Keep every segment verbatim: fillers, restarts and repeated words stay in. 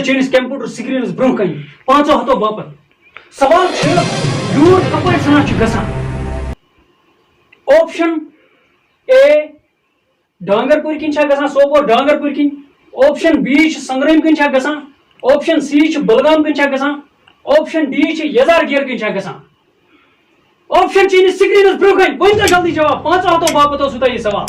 چٲنِس computer screens برونٛہہ کنہِ پانٛژو ہتو باپتھ۔ سوال چھُ، ڈوٗر کپٲرۍ سان چھُ گژھان؟ آپشن اے، ڈانگرپور کِنۍ چھا گژھان، سوپور ڈانگرپور کِنۍ۔ آپشن بی چھُ سنگرٲمۍ کِنۍ چھا گژھان۔ آپشن سی چھُ بلگام کِنۍ چھا گژھان۔ آپشن ڈی چھُ یزار گیر کِنۍ چھا گژھان۔ آپشن چھُ یہِ سکرینس برونٛہہ کنہِ، ؤنۍ تو جلدی جواب، پانٛژو ہتو باپتھ اوسوٕ تۄہہِ یہِ سوال۔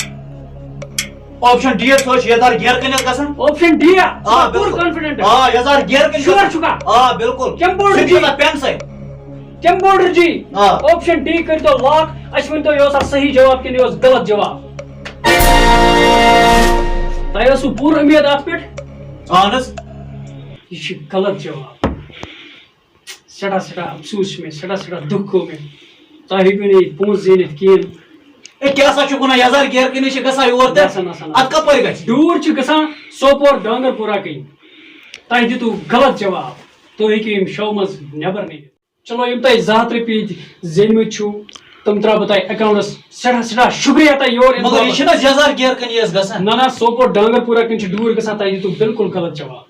آپشن ڈی یس سۭتۍ چھُ یتھ دار گیر کٔنِتھ گژھان۔ آپشن ڈی یا، آ، پوٗرٕ بِلکُل۔ کانفیڈنٹ۔ آ، یتھ دار گیر کٔنِتھ شور گژھان۔ چھُکھا؟ آ، بِلکُل۔ کیمبوڈ سُہ تہِ جی۔ چھُ پٮ۪ن سۭتۍ۔ کیمبوڈر جی، آ۔ آپشن ڈی کٔرۍ تو لاک، اَسہِ ؤنۍ تو یہِ اوسا صحیح جواب کِنہٕ یہِ اوس غلط جواب؟ تۄہہِ ٲسوٕ پوٗرٕ اُمید اَتھ پٮ۪ٹھ؟ اہن حظ۔ یہِ چھُ غلط جواب۔ سٮ۪ٹھاہ سٮ۪ٹھاہ افسوٗس چھُ مےٚ، سٮ۪ٹھاہ سٮ۪ٹھاہ دُکھ گوٚو مےٚ۔ تۄہہِ ہیٚکِو نہٕ ییٚتہِ پونٛسہٕ زیٖنِتھ کِہیٖنۍ۔ اے، کیٛاہ سا چھُکھ وَنان، یَزار گیرٕ کِنی چھِ گژھان یور تہِ؟ نسا، نسا، نسا۔ اَتھ کَپٲرۍ گژھِ؟ ڈوٗر چھُ گژھان سوپور ڈانگرپورہ کِنۍ۔ تۄہہِ دیُتوٕ غلط جواب۔ تُہۍ ہیٚکِو ییٚمہِ شو منٛز نٮ۪بر نیٖرِتھ۔ چلو، یِم تۄہہِ زٕ ہَتھ رۄپیہِ ییٚتہِ زیٖنۍمٕتۍ چھِو، تِم ترٛاوٕ بہٕ تۄہہِ اکاونٹس۔ سٮ۪ٹھاہ سٮ۪ٹھاہ شُکریہ تۄہہِ یور یِنہٕ مگر یہِ باپتھ۔ چھِنہٕ حظ یَزار گیرٕ کِنی حظ گژھان؟ نہ نہ، سوپور ڈانگرپورہ کِنۍ چھِ ڈوٗر گژھان، تۄہہِ دیُتوٕ بالکل غلط جواب۔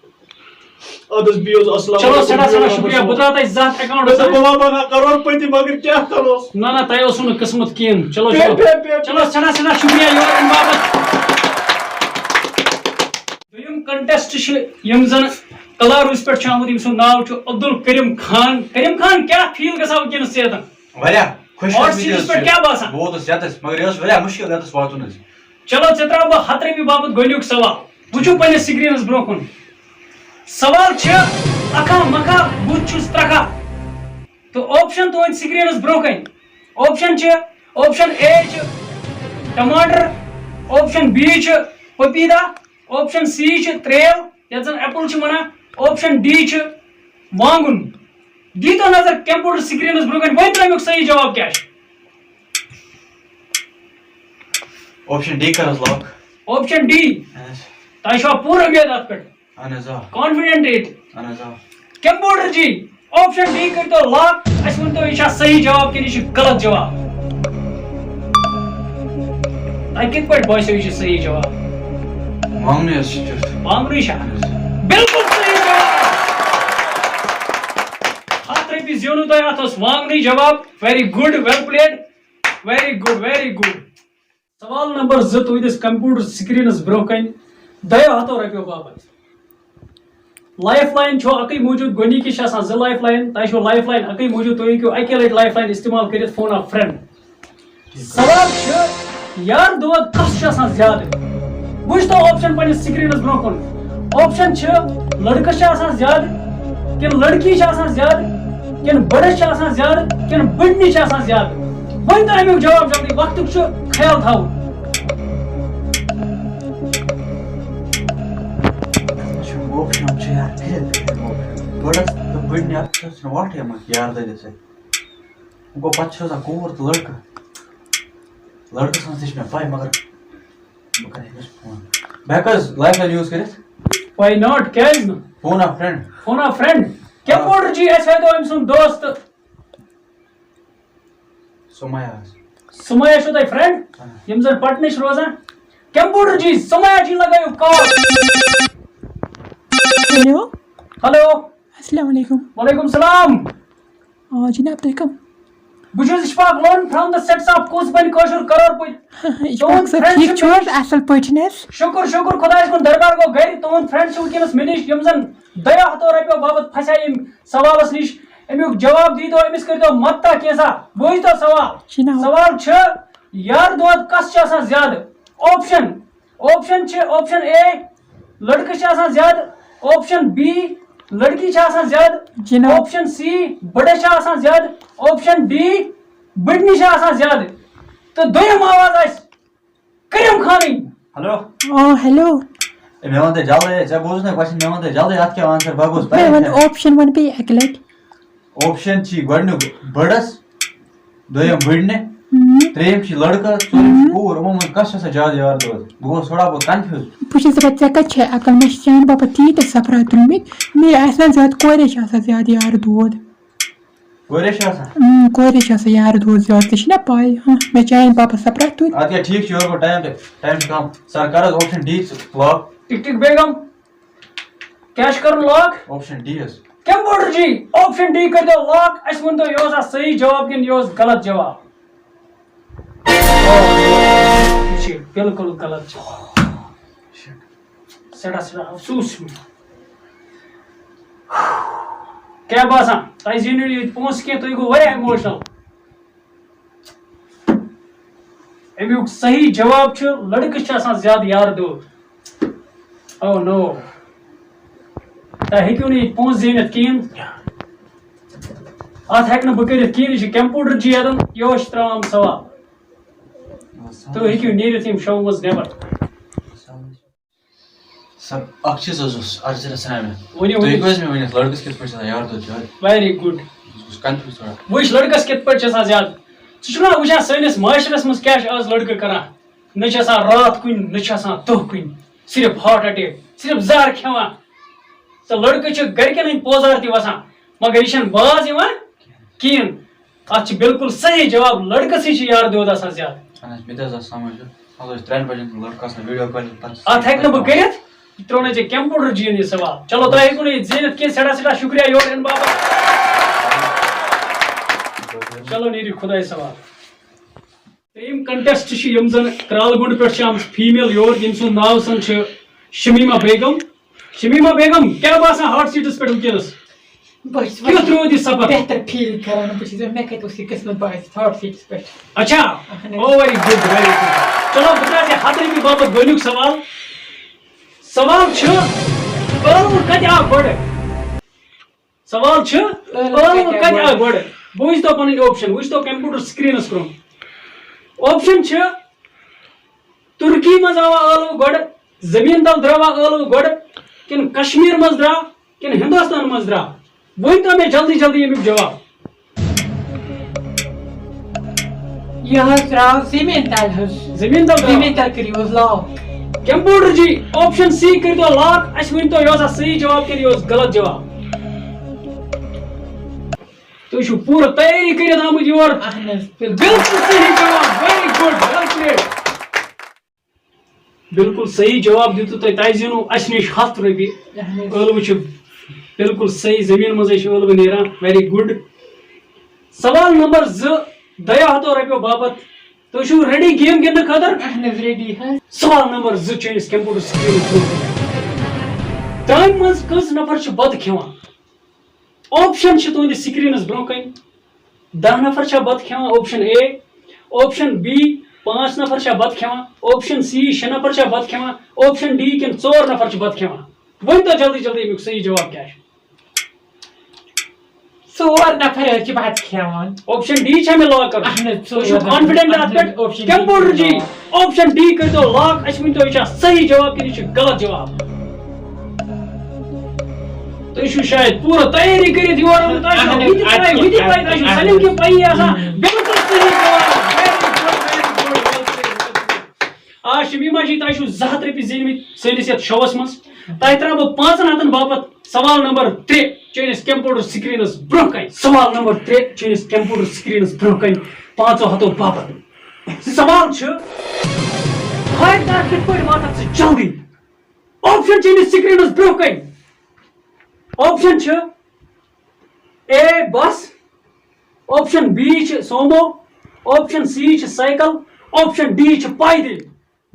اَدٕ حظ بِہِو حظ، السلام چلو، علیکم، سٮ۪ٹھاہ بِہِو سٮ۪ٹھاہ رۄبَس شُکریہ۔ حوالہٕ۔ بہٕ ترٛاوٕ تۄہہِ زٕ ہَتھ اکاونٹس مےٚ دوٚپ، منٛز۔ بہٕ ما بَنہٕ ہا کرور پٔتی، مگر کیٛاہ کَروس؟ نہ نہ، تۄہہِ اوسوٕ نہٕ قٕسمت کِہیٖنۍ۔ چلو، پے، چلو۔ پے، پے، پے۔ چلو، سٮ۪ٹھاہ سٮ۪ٹھاہ شُکریہ یور یِنہٕ باپتھ۔ دوٚیِم کنٹیسٹ چھِ یِم زَن کلاروٗس پٮ۪ٹھ چھِ آمٕتۍ، ییٚمۍ سُنٛد ناو چھُ عبدالکریم خان۔ کریم خان، کیٛاہ فیٖل گژھان وٕنکیٚنَس ژےٚ یَتَن؟ واریاہ خۄش ہاٹ قسمتی سیٖٹَس حظ پٮ۪ٹھ چھِ۔ کیٛاہ باسان؟ بہٕ ووتُس یَتَس، مگر یہِ اوس واریاہ مُشکِل یَتَس واتُن حظ۔ چلو، ژےٚ ترٛاوٕ بہٕ ہَتھ رۄپیہِ باپتھ گۄڈٕنیُک سوال۔ وٕچھِو پنٛنِس سکریٖنَس برٛونٛہہ کُن۔ سوال چھِ اکھا مکھا بُتھ چھُس ترٛکھا۔ تہٕ آپشن تُہنٛدِ سکریٖنَس برٛونٛہہ کَنہِ۔ آپشن چھِ، آپشن اے چھِ ٹماٹر، آپشن بی چھِ پپیٖتا، آپشن سی چھِ ترٛیل، یَتھ زَن ایپل چھِ وَنان، آپشن ڈی چھِ وانگُن۔ دیٖتو نظر کمپیوٹر سکریٖنَس برٛونٛہہ کَنہِ، وۄنۍ ترٛٲومُک صحیح جواب کیٛاہ چھُ؟ آپشن ڈی کر حظ لاک۔ Option D. اہن حظ۔ تۄہہِ چھوا پوٗرٕ اُمید اَتھ پٮ۪ٹھ؟ اہن حظ آ۔ کانفیڈنٹ ییٚتہِ۔ اہن حظ آ۔ کمپیوٹر جی، آپشن ڈی کٔرۍتو لاک، اَسہِ ؤنۍتو یہِ چھا صحیح جواب کِنہٕ یہِ چھُ غلط جواب؟ تۄہہِ کِتھ پٲٹھۍ باسیو یہِ چھُ صحیح جواب؟ وانگنٕے حظ چھُ ٹیوٚٹھ۔ وانگنٕے چھا؟ اہن حظ۔ بالکل صحیح جواب۔ ہَتھ رۄپیہِ زیوٗنوٕ تۄہہِ، اَتھ اوس وانگنٕے جواب۔ Very good, well played, very good, very good. سوال نمبر زٕ، تُہٕنٛدِس کمپیوٹر سکریٖنَس برٛونٛہہ کَنہِ دۄیو ہَتو رۄپیو باپتھ۔ لایف لائن چھو اکٕے موٗجوٗد، گۄڈٕنِکِس چھِ آسان زٕ لایف لائن، تۄہہِ چھو لایف لائن اکٕے موٗجوٗد، تُہۍ ہیٚکِو اَکے لَٹہِ لایف لائن استعمال کٔرِتھ فون آ فرینڈ۔ سوال چھُ، یار دود کس چھُ آسان زیادٕ؟ وٕچھ تو آپشن پننِس سکریٖنَس برٛونٛہہ کُن۔ آپشن چھِ، لڑکس چھِ آسان زیادٕ، کِنہٕ لڑکی چھِ آسان زیادٕ، کِنہٕ بٔڑس چھِ آسان زیادٕ، کِنہٕ بٔڑنِس چھِ آسان زیادٕ؟ ؤنۍ تو اَمیُک جواب جلدی، وقتُک چھُ خیال تھاوُن۔ یہِ چھُ آپشن چھُ یار، فیل، فیل آپشن۔ بٔڑس تہٕ بٔڑنہِ اَتھ چھُ آسان واٹھٕے منٛز یار دٲرِتھ سۭتۍ۔ وۄنۍ گوٚو پتہٕ چھِ آسان کوٗر تہٕ لڑکہٕ۔ لڑکہٕ سٕنٛز تہِ چھِ مےٚ پَے، مگر بہٕ کَرٕ أمِس فون۔ بہٕ ہٮ۪کہٕ حظ لایف لائن یوٗز کٔرِتھ؟ Why not؟ کیٛازِ نہٕ؟ فون آ فرینڈ۔ فون آ فرینڈ۔ کمپیوٹر جی، اَسہِ ہٲوۍتو أمۍ سُنٛد دوست۔ سُمیا حظ۔ سُمیا چھو تۄہہِ فرینڈ، آ۔ یِم زَن پٹنہٕ چھِ روزان۔ کمپیوٹر جی، سُمیا جی لگٲیِو کال۔ ہیلو۔ ہیلو۔ السلام علیکم۔ وعلیکم السلام۔ آ جناب، تُہۍ کم؟ بہٕ چھُس اشفاق لون from the sets of کوٗژ بنہِ کٲشُر کرور پوٗتۍ۔ یہِ چھُ تُہُنٛد اکثر friend ٹھیٖک چھُ چھُو مےٚ حظ؟ اَصٕل پٲٹھۍ حظ۔ شُکُر، شُکُر خۄدایَس کُن، دربار گوٚو گرِ۔ تُہُنٛد فرینڈ چھُ وٕنکیٚنَس مےٚ نِش، یِم زَن دۄیو ہَتو رۄپیو باپتھ پھسے یِم سوالَس نِش۔ اَمیُک جواب دیٖتو، أمِس کٔرۍتو مدتہ کینٛژھا۔ بوٗزتو سوال؟ جِناب۔ سوال چھُ، یارٕ دود کَس چھُ آسان زیادٕ؟ آپشن، آپشن چھِ، آپشن اے، لڑکہٕ چھِ آسان زیادٕ، آپشن بی، لڑکی چھِ آسان زیادٕ، جِناب۔ آپشن سی، بٕڑٕ چھِ آسان زیادٕ، آپشن ڈی، بٕڑنہِ چھِ آسان زیادٕ۔ تہٕ دوٚیِم آواز آسہِ کریم خانٕنۍ۔ ہیلو۔ آ ہیلو۔ اے، مےٚ وَن تہٕ جلدی، ژےٚ بوٗزُتھ نہ کوسچن، مےٚ وَن تہٕ جلدی، اَتھ کیٛاہ آنسر؟ بہٕ گوٚژھ مےٚ وَن تَیار۔ آپشن وَن بیٚیہِ اَکہِ لَٹہِ۔ آپشن چھِ گۄڈٕنیُک بٕڑَس، دوٚیِم بٕڑنہِ، ہُم۔ ترٛیٚیِم چھِ لڑکہٕ، ژوٗرِم چھِ کوٗر۔ یِمو منٛز کَس چھِ آسان زیادٕ یار دود؟ بہٕ گوٚوُس تھوڑا بہت کنفیوٗز۔ بہٕ چھَس دَپان، ژےٚ کَتہِ چھےٚ عقل؟ مےٚ چھِ چانہِ باپَتھ تیٖتیٛاہ سفرات تُلمٕتۍ، مےٚ آسہِ نہ زیادٕ کورے چھِ آسان زیادٕ یار دود۔ کورے چھِ آسان؟ اۭں، کورے چھِ آسان یار دود زیادٕ، ژےٚ چھِ نہ پَے؟ ہاں، مےٚ چانہِ باپَتھ سفرات تُلۍ۔ اَدٕ کیٛاہ، ٹھیٖک چھُ، یورٕ گوٚو ٹایم تہِ، ٹایم چھُ کَم۔ سر، کَر حظ option D lock? Tick tick بیگم۔ کیٛاہ چھُ کرُن لاک؟ آپشن ڈی حظ۔ کمپیوٹر جی، آپشن ڈی کٔرۍ تو لاک، اسہِ ؤنۍ تو یہِ اوسا صحیح جواب کِنہٕ یہِ اوس غلط جواب؟ یہِ چھُ بالکل غلط جواب۔ سٮ۪ٹھاہ سٮ۪ٹھاہ افسوس چھُ مےٚ۔ کیٛاہ باسان، تۄہہِ زیٖنِو ییٚتہِ پونٛسہٕ کینٛہہ، تُہۍ گوٚو واریاہ emotional۔ امیُک صحیح جواب چھُ، لڑکہٕ چھِ آسان زیادٕ یار دوٗر۔ او نو، تۄہہِ ہیٚکِو نہٕ یہِ پونٛسہٕ زیٖنِتھ کِہیٖنۍ۔ اتھ ہیٚکہٕ نہٕ بہٕ کٔرِتھ کِہیٖنۍ، یہِ چھُ کمپیوٹر جی یتن، یہِ اوس ترٛاوان سوال۔ تُہۍ ہیٚکِو نیٖرِتھ ییٚمہِ شوٚو منٛز نٮ۪بر۔ سر، اکھ چیٖز حظ اوس عرض رژھا مےٚ۔ ؤنِو، تُہۍ ؤنِو۔ ہیٚکِو حظ مےٚ ؤنِتھ، لڑکس کِتھ پٲٹھۍ چھِ آسان یار دوست زیادٕ؟ ویری گُڈ۔ بہٕ چھُس کنفیوٗز تھوڑا۔ وٕچھ، لڑکس کِتھ پٲٹھۍ چھِ آسان زیادٕ؟ ژٕ چھُکھ نا وٕچھان سٲنِس معاشرس منٛز کیٛاہ چھِ آز لڑکہٕ کران؟ نہ چھِ آسان راتھ کُنہِ، نہ چھِ آسان دۄہ کُنہِ، صرف ہارٹ اٹیک، صرف زہر کھٮ۪وان۔ تہٕ لڑکہٕ چھِ گرِکٮ۪ن ہٕنٛدۍ پوزار تہِ وسان، مگر یہِ چھَنہٕ باز یِوان کِہیٖنۍ۔ اتھ چھِ بالکل صحیح جواب، لڑکسٕے چھِ یار دود آسان زیادٕ۔ اہن حظ، مےٚ تہِ حظ آو سمجھ۔ حظ ٲسۍ ترٛٮ۪ن بجن تِم لڑکہٕ آسان ویڈیو کالہِ پتہٕ۔ اتھ ہیٚکہِ نہٕ بہٕ کٔرِتھ، یہِ ترٛوو نہٕ ژےٚ کمپیوٹر جی یَن یہِ سوال۔ چلو، تۄہہِ ہیٚکِو نہٕ یہِ زیٖنِتھ کینٛہہ، سٮ۪ٹھاہ سٮ۪ٹھاہ شُکریہ یور یِنہٕ باپتھ۔ چلو، نیٖرِو خۄدایَس حوالہٕ۔ ترٛیٚیِم کنٹیسٹ چھِ یِم زن کرٛالہٕ گونٛڈ پٮ۪ٹھ چھِ آمٕژ فیٖمیل یور، ییٚمۍ سُنٛد ناو زن چھُ شمیمہ بیگم۔ شمیمہ بیگم، کیٛاہ باسان ہاٹ سیٖٹس پٮ۪ٹھ وٕنکیٚنس؟ بہٕ چھَس کیُتھ روٗد یہِ سفر؟ بہتر فیٖل کران، بہٕ چھَس، مےٚ کَتہِ اوس یہِ قٕسمت، بہٕ آیَس تھٲڈ سیٖٹَس پٮ۪ٹھ۔ اچھا۔ اہن حظ۔ او، ویری گُڈ، ویری گُڈ۔ چلو، بہٕ ترٛاوٕ ژےٚ ہَتھ رۄپیہِ باپتھ گۄڈٕنیُک سوال۔ سوال چھُ، ٲلوٕ کَتہِ آو گۄڈٕ؟ سوال چھُ، ٲلوٕ ٲلوٕ کَتہِ کَتہِ آو آو گۄڈٕ؟ بوٗزتو پَنٕنۍ آپشن، وٕچھتو کمپیوٹر سکریٖنَس برٛونٛہہ۔ آپشن چھِ، ترکی منٛز آوا ٲلوٕ گۄڈٕ، زٔمیٖن تَل درٛاوا ٲلوٕ گۄڈٕ، کِنہٕ کشمیٖر منٛز درٛاو، کِنہٕ ہندوستان منٛز درٛاو؟ ؤنۍ تو مےٚ جلدی جلدی اَمیُک جواب۔ یہِ حظ درٛاو زٔمیٖن تَل حظ۔ زٔمیٖن تَل درٛاو؟ زٔمیٖن تَل کٔرِو حظ لاک۔ کمپیوٹر جی، آپشن سی کٔرۍ تو لاک، اَسہِ ؤنۍ تو یہِ اوسا صحیح جواب کِنہٕ یہِ اوس غلط جواب؟ تُہۍ چھِو پوٗرٕ تیٲری کٔرِتھ آمٕتۍ یور۔ اہن حظ، بِلکُل۔ بالکل صحیح جواب، ویری گُڈ، ویل پلیڈ۔ بالکل صحیح جواب دیُتوٕ تۄہہِ، تۄہہِ زینوٕ اَسہِ نِش ہَتھ رۄپیہِ۔ اہن حظ۔ ٲلوٕ چھِ بالکل صحیح، زٔمیٖن منٛزٕے چھِ ٲلوٕ نیران، ویری گُڈ۔ سوال نمبر زٕ، دۄیو ہَتو رۄپیو باپتھ، تُہۍ چھِو ریڈی گیم گِنٛدنہٕ خٲطرٕ؟ اہن حظ، ریڈی حظ۔ سوال نمبر زٕ چٲنِس کمپیوٹر سکریٖنَس برٛونٛہہ کَنہِ۔ ترٛامہِ منٛز کٔژ نفر چھِ بَتہٕ کھٮ۪وان؟ آپشن چھِ تُہنٛدِس سکریٖنَس برٛونٛہہ کَنہِ۔ دَہ نفر چھا بَتہٕ کھٮ۪وان؟ Option A. آپشن بی، پانٛژھ نفر چھا بَتہٕ کھٮ۪وان؟ آپشن سی، شےٚ نفر چھا بَتہٕ کھٮ۪وان؟ آپشن ڈی، کِنہٕ ژور نفر چھِ بَتہٕ کھٮ۪وان؟ ؤنۍ تو جلدی جلدی اَمیُک صحیح جواب کیٛاہ چھُ؟ ژور نفر حظ چھِ بَتہٕ کھٮ۪وان۔ آپشن ڈی چھا مےٚ لاک کرُن؟ اہن حظ، تُہۍ چھِو ژور نفر۔ کانفیڈنٹ اَتھ اہن پٮ۪ٹھ؟ حظ، آپشن ڈی کمپیوٹر چھُ جی، لاک۔ آپشن ڈی کٔرۍ تو لاک، اَسہِ ؤنۍ تو یہِ چھا صحیح جواب کِنہٕ یہِ چھُ غلط جواب؟ تُہۍ چھِو شاید پوٗرٕ تیٲری کٔرِتھ یور آمُت، تۄہہِ چھُو اہن حظ، یہِ تہِ پَے، یہِ تہِ پَے، تۄہہِ چھُو سٲلِم کینٛہہ پَیی آسان۔ بالکل صحیح جواب۔ Very good, very good, well played, well played. آ شمیمہ جی، تۄہہِ چھِو زٕ ہَتھ رۄپیہِ زیٖنمٕتۍ سٲنِس یَتھ شووَس منٛز۔ تۄہہِ ترٛاوٕ بہٕ پانٛژَن ہَتَن باپتھ سوال نمبر ترٛےٚ چٲنِس کمپیوٹر سکریٖنَس برٛونٛہہ کَنہِ۔ سوال نمبر ترٛےٚ چٲنِس کمپیوٹر سکریٖنَس برٛونٛہہ کَنہِ پانٛژو ہَتو باپتھ۔ سوال چھُ، فائر کار کِتھ پٲٹھۍ واتَکھ ژٕ جلدی؟ آپشن چٲنِس سکریٖنَس برٛونٛہہ کَنہِ۔ آپشن چھِ اے بس، آپشن بی چھِ سومو، آپشن سی چھِ سائیکل، آپشن ڈی چھِ پایدٔلۍ۔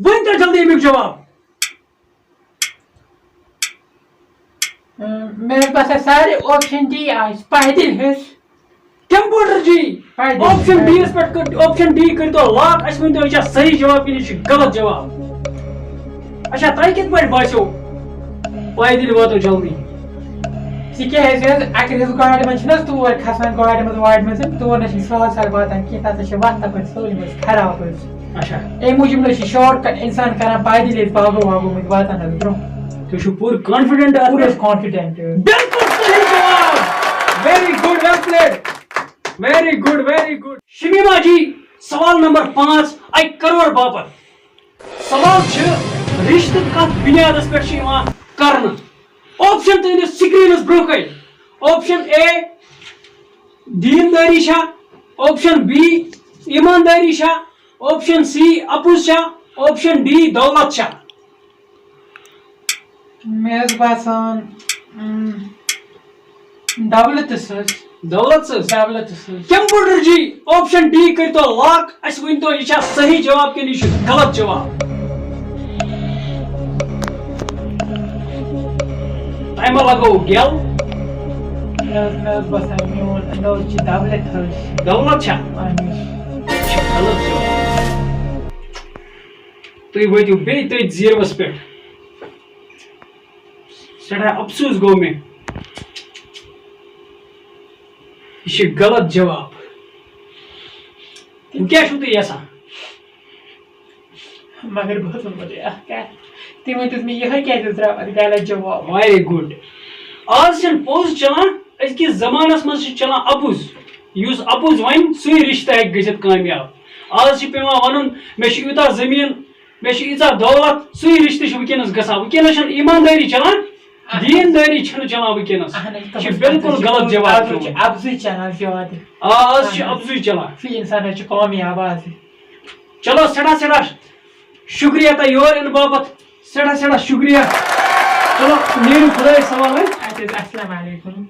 ؤنۍ تو جلدی اَمیُک جواب۔ اۭں، مےٚ حظ باسان سارے آپشن ڈی آسہِ، پایدٔلۍ حظ۔ کمپیوٹر جی، پایدٔلۍ۔ آپشن بی یَس پٮ۪ٹھ کٔر، آپشن ڈی کٔرۍ تو لاک، اَسہِ ؤنۍ تو یہِ چھا صحیح جواب کِنہٕ یہِ چھُ غلط جواب؟ اچھا، تۄہہِ کِتھ پٲٹھۍ باسیو پایدٔلۍ واتو جلدی؟ تِکیٛازِ حظ اگر حظ گاڑِ منٛز چھِنہٕ حظ تور کھسان، گاڑِ منٛز واڑِ منٛز، تور نہ چھِنہٕ سہل سہل واتان کینٛہہ، تَتھ حظ چھِ وَتھ تَپٲرۍ سٲلِم حظ خراب حظ۔ اچھا۔ اَمہِ موٗجوٗب نہ چھِ شارٹ کٹ اِنسان کران پایدٔلۍ حظ باغو واغو مٔنٛزۍ واتان حظ برٛونٛہہ۔ تُہۍ چھِو پوٗرٕ کانفیڈنٹ اَتھ پوٗرٕ پٮ۪ٹھ؟ حظ کانفیڈنٹ۔ بالکل صحیح جواب۔ Very good, well played. Very good, very good. Shamima جی، سوال نمبر پانٛژھ، اَکہِ کرور باپتھ۔ سوال چھُ، رشتہٕ کتھ بنیادس پٮ۪ٹھ چھُ یِوان کرنہٕ؟ آپشن تُہنٛدِس سکریٖنس برٛونٛہہ کَنہِ۔ آپشن اے، دیٖندٲری چھا؟ آپشن بی، ایٖماندٲری چھا؟ آپشن سی، اپُز چھا؟ آپشن ڈی، دولت چھا؟ مےٚ حظ باسان اۭں۔ دولت سٕنٛز۔ دولت سٕنٛز۔ دولت سٕنٛز۔ کمپیوٹر جی، آپشن ڈی کٔرۍ تو لاک، اسہِ ؤنۍ تو یہِ چھا صحیح جواب کِنہٕ یہِ چھُ غلط جواب؟ تۄہہِ ما لگوو گٮ۪ل؟ مےٚ حظ مےٚ حظ باسان میون نٔو چھِ دولت حظ۔ دولت چھا؟ اہن حظ۔ یہِ چھُ غلط جواب۔ تُہۍ وٲتِو بیٚیہِ تٔتھۍ زیٖروَس پٮ۪ٹھ۔ سٮ۪ٹھاہ افسوٗس گوٚو مےٚ۔ یہِ چھُ غلط جواب۔ وۄنۍ کیٛاہ چھُو تُہۍ یَژھان؟ مگر بہٕ حظ وَنہٕ تۄہہِ اَکھ کَتھ۔ تِمو دیُت مےٚ یِہوٚے کیٛازِ حظ درٛاو اَتھ غلط جواب؟ ویری گُڈ۔ آز چھِنہٕ پوٚز چلان، أزکِس زمانس منٛز چھِ چلان اَپُز۔ یُس اَپُز وَنہِ، سُے رِشتہٕ ہیٚکہِ گٔژھِتھ کامیاب۔ آز چھِ پٮ۪وان وَنُن، مےٚ چھُ یوٗتاہ زٔمیٖن، مےٚ چھُ ییٖژاہ دولت، سُے رِشتہٕ چھُ وٕنکیٚنَس گژھان۔ وٕنکیٚنَس چھَنہٕ ایٖماندٲری چلان، اَہَن۔ دیٖندٲری چھَنہٕ چلان وٕنکیٚنَس۔ اَہَن حظ، یہِ چھُ تَتھ بِلکُل حظ چھِ غلط جواب اَپزُے تُہُنٛد۔ چھِ، اَپزُے چلان زیادٕ۔ آ، آز چھِ اَہَن حظ۔ اَپزُے چلان۔ سُہ اِنسان حظ چھُ کامیاب آز۔ چلو، سٮ۪ٹھاہ سٮ۪ٹھاہ شُکریہ تۄہہِ یور یِنہٕ باپتھ، سٮ۪ٹھاہ سٮ۪ٹھاہ شُکریہ۔ چلو، نیٖرِو خۄدایَس حوالہٕ۔ اَدٕ حظ، السلام علیکم۔